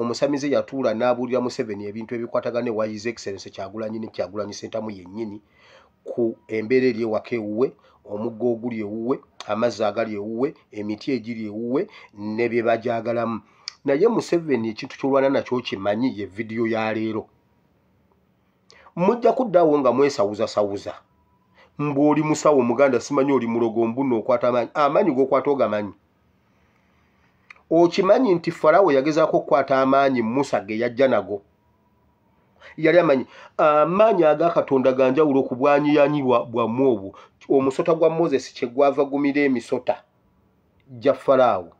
Omusamize yatuula n'abuulira Museveni ebintu ebikwatagana ewa His Excellency Kyagulanyi ne Kyagulanyi Ssentamu yennyini ku embeera eri ewaka ewuwe, omugga oguli ewuwe, amazzi agali ewuwe, emiti egiri ewuwe ne bye bagyagalamu. Naye Museveni ekintu ky'olwana nakyo kimanyi, ye vidiyo ya leero. Mujja kuddaawo nga mwesawuzasawuza mbu oli musawo Muganda, simanyi oli mulogo, mbu okwata amaanyi. Amaanyi g'okwata ogamanyi. Okimanyi nti Farawo yagezaako okukwata amaanyi Musa ge yajja nago. Yali amanyi amaanyi aga Katonda ga njawulo ku bwanyiyanyi bwammwe obwo. Omusota gwa Moses kye gwava gumira emisota gya Faraawo.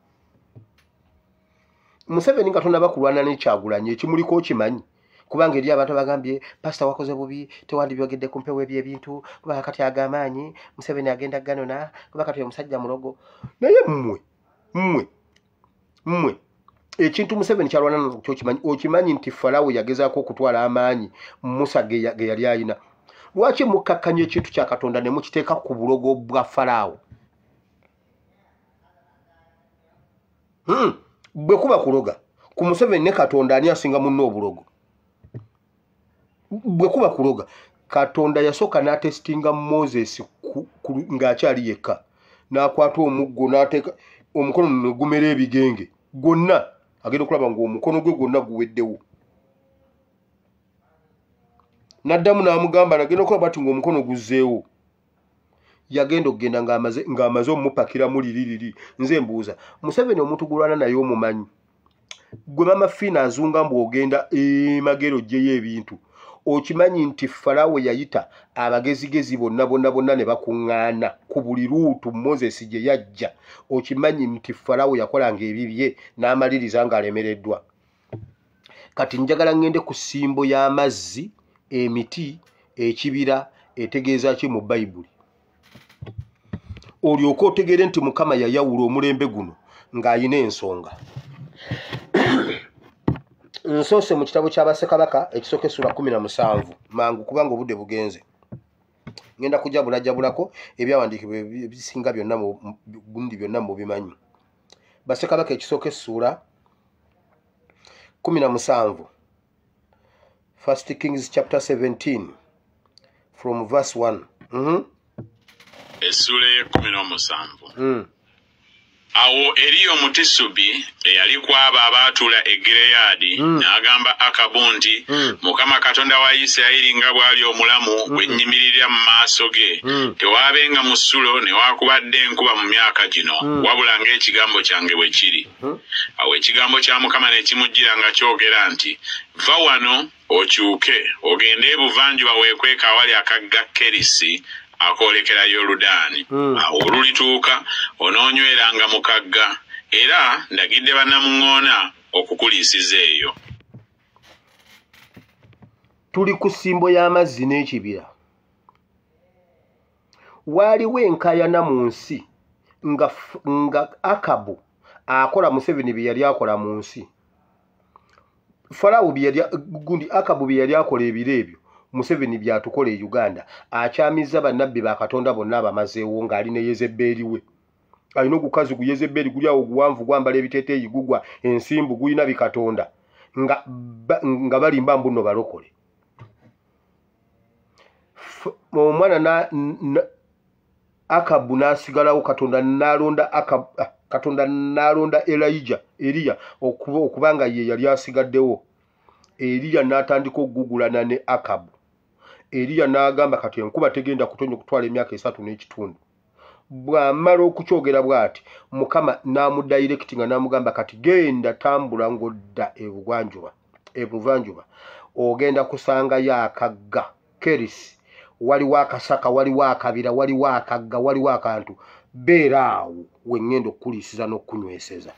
Museveni nga tonaba kulwana ne Kyagulanyi, ekimuliko okimanyi, kubanga eri abantu abagambye pasita wakoze bubi, tewandibyogedde ku mpewo ebyo ebintu, kuba kati agamaanyi Museveni agenda ganona, kuba kati omusajja mulogo. Naye mmwe ekintu Museveni kyalwana nakyo okimanyi. Okimanyi nti Farawo yagezaako okutwala amaanyi Musa ge yali ayina. Lwaki mukkakkanya ekintu kya Katonda ne mukiteeka ku bulogo bwa Faraawo? Bwe kuba kuloga ku Museveni ne Katonda, ani asinga munno obulogo? Bwe kuba kuloga, Katonda yasooka n'atesitinga Moses ng'akyali yekka, n'akwata omuggo n'ateeka omukono ne gumera ebigenge gwonna, agenda okulaba ng'omukono gwe gwonna guweddewo. N'addamu n'amugamba, nagenda okulaba ati ng'omukono guzzeewo. Yagenda okugenda ng'amaze omupakiramu liri. Nze mbuuza Museveni, omuntu gulwana naye omumanyi gwe Mama Fiina azunga mbu ogenda emagero ggyeyo ebintu. Okimanyi nti Farawo yayita abagezigezi bonna bonna bonna ne bakuŋŋaana ku buli luutu Moses gye yajja. Okimanyi nti Farawo yakolanga ebibye n'amaliriza ng'alemereddwa. Kati njagala ŋŋende ku ssimbo y'amazzi, emiti, ekibira etegeeza ki mu Bayibuli, olyoke otegeere nti Mukama yayawula omulembe guno ng'ayina ensonga. Nsoose mu kitabo kya Bassekabaka ekisooka essula 17 mangu, kubanga obudde bugenze. Ngenda kujabulajabulako ebyawandiikibwa ebisinga byonna gundi byonna mubimanyi. Bassekabaka ekisooka essula 17, First Kings chapter 17 from verse 1. Essula ey'e17. Awo Eriya Omutisubi eyali ku abo abaatuula e Gireyaadi n'agamba Akabu nti, Mukama Katonda wa Isirayiri nga bw'ali omulamu, bwe nnyimirira mu maaso ge, tewaabenga musulo newaakubadde enkuba mu myaka gino, wabula ng'ekigambo kyange bwe kiri. Awo ekigambo kya Mukama ne kimujjira nga kyogera nti, va wano okyuke ogende ebuvanjuba weekweke awali akagga Kerisi akoolekera Yoludaani. Awo olulituuka onoonyweranga mu kagga, era ndagidde bannamuŋŋoona okukuliisiza eyo. Tuli ku ssimbo y'amazzi n'ekibira. Waaliwo enkaayana mu nsi nga Akabu akola Museveni bye yali akola mu nsi. Faraawo bye yali gundi Akabu bye yali akola ebiro ebyo Museveni byatukola e Uganda. Akyamizza bannabbi ba Katonda bonna abamazeewo ng'ali ne Yezeberi we. Alina ogukazi gu Yezeberi guli awo guwanvu gwambala ebiteeteeyi gugwa ensimbu gulina bikatonda nga balimba mbu nno balokole. Omwana Akabu n'asigalawo, Katonda n'alonda Akabu, Katonda n'alonda Elijah, Eriya okubanga ye yali asigaddewo. Eriya n'atandika okugugulana ne Akabu. Eriya n'agamba kati enkuba tegenda kutonya okutwala emyaka 3 n'ekitundu. Bw'amala okukyogera bw'ati, Mukama n'amudayirekiti nga n'amugamba kati genda tambula ng'odda ebuvanjuba, ogenda kusangayo akagga Kerisi, waliwo akasaka, waliwo akabira, waliwo akagga, waliwo akantu, beera awo we ŋŋenda okukuliisiza n'okukunyweseza.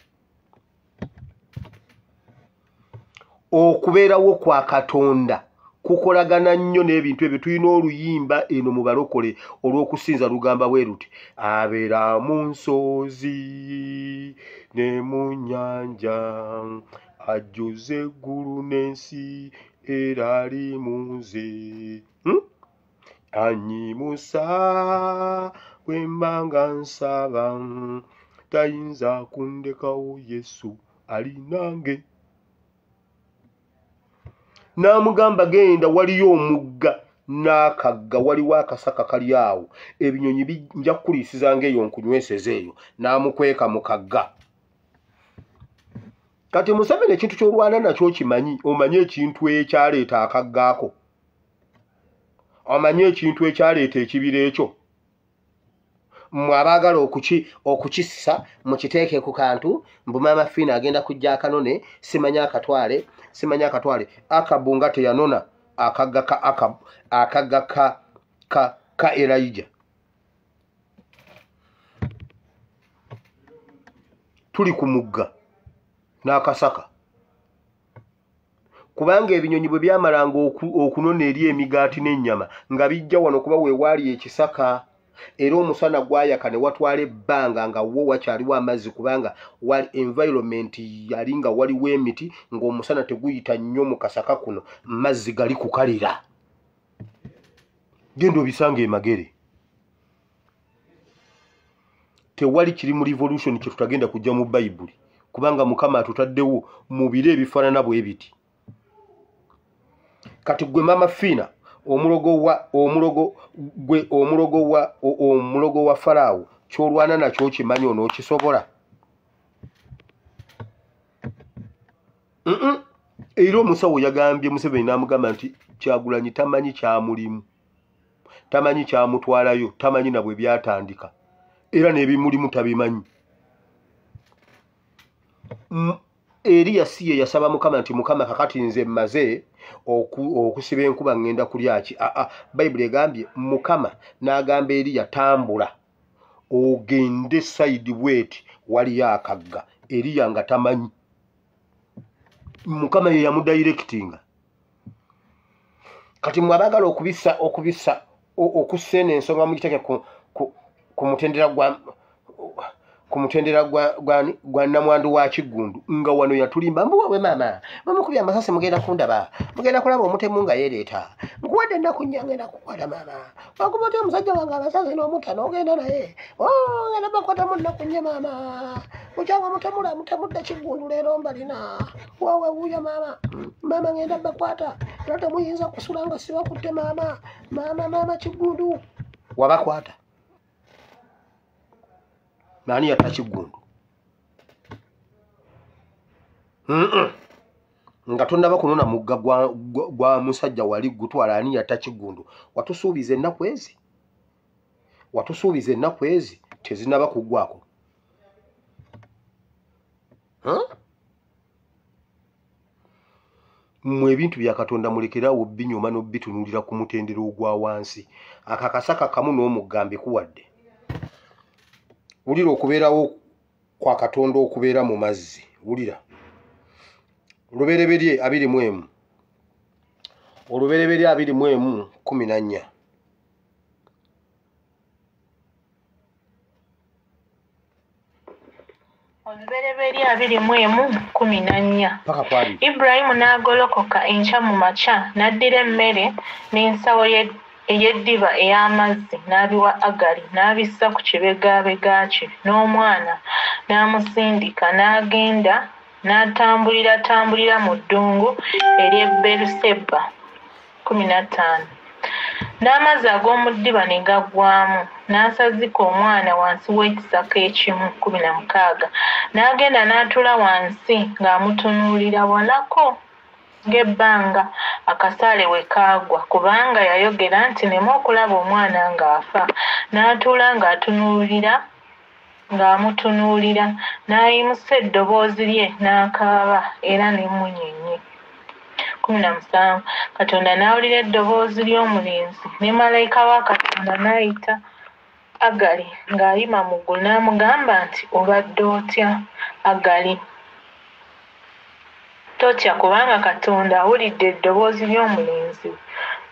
Okubeerawo kwa Katonda kukolagana nnyo n'ebintu ebyo. Tulina oluyimba eno mu balokole olw'okusinza lugamba bwe luti: abeera mu nsozi ne mu nnyanja, ajjuza eggulu n'ensi era ali mu nze. Anyimusa bwe mba nga nsaba, tayinza kundekawo, Yesu ali nange. N'amugamba genda waliyo omugga n'akagga, waliwo akasaka kali awo, ebinyonyi nja kukuliisizanga eyo nkunyweseza eyo. N'amukweka mu kagga. Kati Museveni ekintu ky'olwana nakyo kimanyi, omanyi ekintu ekyaleeta akagga ako, omanyi ekintu ekyaleeta ekibira ekyo. Mmwe abaagala okukissa mukiteeke ku kantu, mbu Maama Fiina agenda kujja akanone, simanyi akatwale, simanyi akatwale. Akabu nga teyanona akagga ka Akabu, akagga ka Elijah. Tuli ku mugga n'akasaka, kubanga ebinyonyi bwe byamalanga okunona eri emigaati n'ennyama nga bijja wano, kuba weewaali ekisaka era omusana gwayaka ne watwala ebbanga nga wo wakyaliwo amazzi, kubanga wali environment yali nga waliwo emiti, ng'omusana teguyita nnyo mu kasaka kuno, mazzi gali kukalira. Genda obisanga e Magere. Tewali kiri mu revolution kye tutagenda kujja mu Bayibuli, kubanga Mukama atutaddewo mu biro ebifaanana bwe biti. Kati gwe Maama Fiina, omulogo wa Faraawo, ky'olwana nakyo kimanyi onookisobola? Era omusawo yagambye Museveni n'amugamba nti Kyagulanyi tamanyi kyamulimu, tamanyi kyamutwalayo, tamanyi na bwe byatandika, era n'ebimulimu tabimanyi. Eriya si ye yasaba Mukama nti Mukama kakati nze mmaze okusiba enkuba ngenda kulya ki? Aa, Bayibuli egambye Mukama n'agamba Eriya tambula ogende sayidi bweti waliyo akagga. Eriya nga tamanyi, Mukama ye yamudayirekitinga. Kati mwe abaagala okubissa okussa eno ensonga mugiteeke ku mutendera gwa nnamwandu wa Kiggundu, nga wano yatulimba mbu wawe maama bamukubye amasasi mugenda kundaba, mugenda kulaba omutemu nga yeereeta, nkuwadde ennaku nnya ngenda kukwata maama, wakuba otya omusajja wange amasasi n'omutta n'ogenda naye, ngenda bakwatamu nnaku nnya maama, mukyanga mutemula mutemudde Kiggundu leero mbalina, wawe wuuyo maama, maama ngenda bakwata era temuyinza kusula nga sibakutte maama, maama maama Kiggundu. Wabakwata nani yatta Kiggundu? Nga tonnaba kunona mugga gwa musajja wali gutwala, ani yatta Kiggundu? Watusuubiza ennaku ezi, watusuubiza ennaku ezi tezinnaba kuggwako. Mmwe ebintu bya Katonda mulekerawo binyuma n'obitunuulira ku mutendera ogwa wansi. Akakasaka kamu n'omugga mbikuwadde. Wulira okubeerawo kwa Katonda okubeera mu mazzi. Wulira Lubereberye 21, Olubereberye 21:14. Olubereberye 21:14. Ibulayimu n'agolokoka enkya mu makya n'addira emmere n'ensawo ey'eddiba ey'amazzi n'abiwa Agali n'abissa ku kibegabega kye n'omwana n'amusindika n'agenda n'atambuliratambulira mu ddungu ery'e Beeruseba. 15. N'amazzi ag'omu ddiba ne gaggwaamu n'asazika omwana wansi w'ekisaka ekimu. 16. N'agenda n'atuula wansi ng'amutunuulira walako ng'ebbanga akasaale we kaagwa, kubanga yayogera nti nneme okulaba omwana ng'afa. N'atuula ng'amutunuulira, n'ayimusa eddoboozi lye n'akaaba era n'emmunyeenye. 17. Katonda n'awulira eddoboozi ly'omulenzi, ne malayika wa Katonda n'ayita Agali ng'ayima mu ggulu n'amugamba nti obadde otya Agali? Totya, kubanga Katonda awulidde eddoboozi ly'omulenzi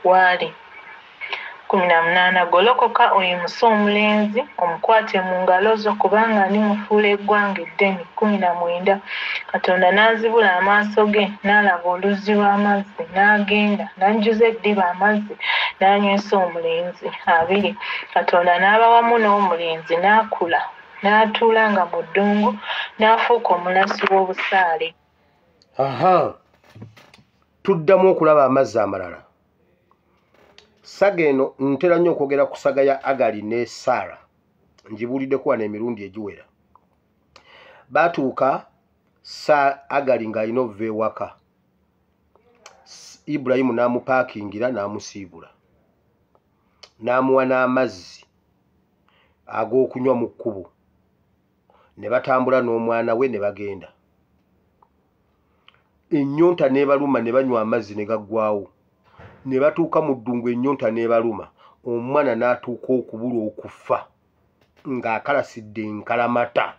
w'ali. 18. Golokoka oyimuse omulenzi omukwate mu ngalo zo, kubanga ndimufuula eggwanga eddene. 19. Katonda n'azibula amaaso ge n'alaba oluzzi lw'amazzi, n'agenda n'ajjuza eddiba amazzi n'anywesa omulenzi. 20. Katonda n'aba wamu n'omulenzi n'akula n'atuulanga mu ddungu n'afuuka omulasi w'obusaale. Aha, Tuddamu okulaba amazzi amalala. Saga eno ntera nnyo okwogera ku saga ya Agali ne Sara, ngibuuliddeko wano emirundi egiwera. Baatuuka Agali ng'alina okuva ewaka, Ibulayimu n'amupaakingira n'amusiibula, n'amuwa n'amazzi ag'okunywa mu kkubo, ne batambula n'omwana we ne bagenda. Ennyonta n'ebaluma ne banywa amazzi ne gaggwawo. Ne batuuka mu ddungu ennyonta n'ebaluma, omwana n'atuuka okubula okufa ng'akalasidde enkalamata.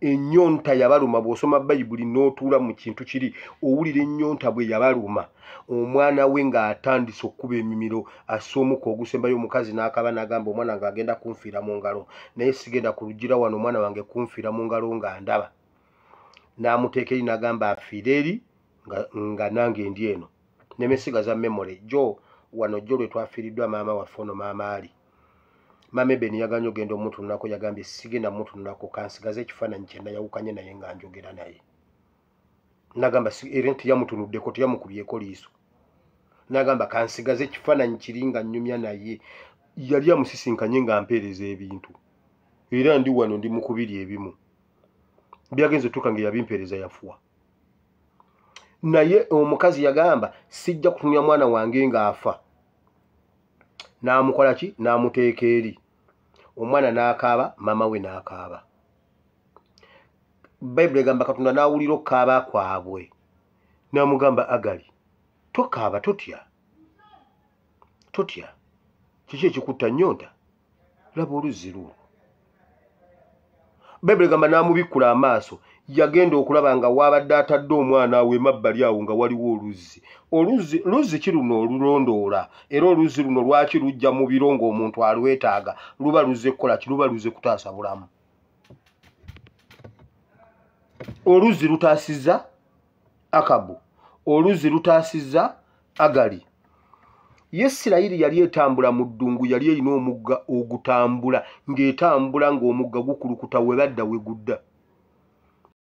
Ennyonta yabaluma. Bw'osoma Bayibuli n'otuula mu kintu kiri owulira ennyonta bwe yabaluma. Omwana we ng'atandise okkuba emimiro, assa omukka ogusembayo, omukazi n'akaba n'agamba omwana ng'agenda kunfiira mu ngalo, naye sigenda kulugira wano omwana wange kunfiira mu ngalo nga ndaba. N'amuteeka eri n'agamba afiire eri nga nange ndi eno. Nemesigaza memory jo wano jo lwe twafiiriddwa maama waffe ono maama Ali. Maama Ebeni yaganye ogenda omutunulako, yagambye sigenda mutunulako, kansigaze ekifaananyi kye nayawukanye naye nga njogera naye. Nagamba era teyamutunuddeko, teyamukubyeko liiso. Nagamba kansigaze ekifaananyi kiri nga nnyumya naye. Yali amusisinkanye nga mpeereza ebintu, era ndi wano ndi mukubiri ebimu byagenze otuuka nga yabimpeereza yafuwa. Naye omukazi yagamba sijja kutunula mwana wange ng'afa. N'amukola ki? N'amuteeka eri. Omwana n'akaaba, maama we n'akaaba. Bayibuli egamba Katonda n'awulira okukaaba kwabwe, n'amugamba Agali, tokaaba, totya, totya. Kiki ekikutta nnyonta? Laba oluzzi luulwo. Bayibuli egamba n'amubikkula amaaso, yagenda okulaba nga waabadde atadde omwana awo emabbali awo nga waliwo oluzzi. Oluzzi luzzi ki luno olulondoola? Era oluzzi luno lwaki lujja mu biro ng'omuntu alwetaaga? Luba luzze kukola ki? Luba luzze kutaasa bulamu. Oluzzi lutaasizza Akabu, oluzzi lutaasizza Agali. Isirayiri yali etambula mu ddungu, yali erina omugga ogutambula, ng'etambula ng'omugga gukulukuta we badda we gudda.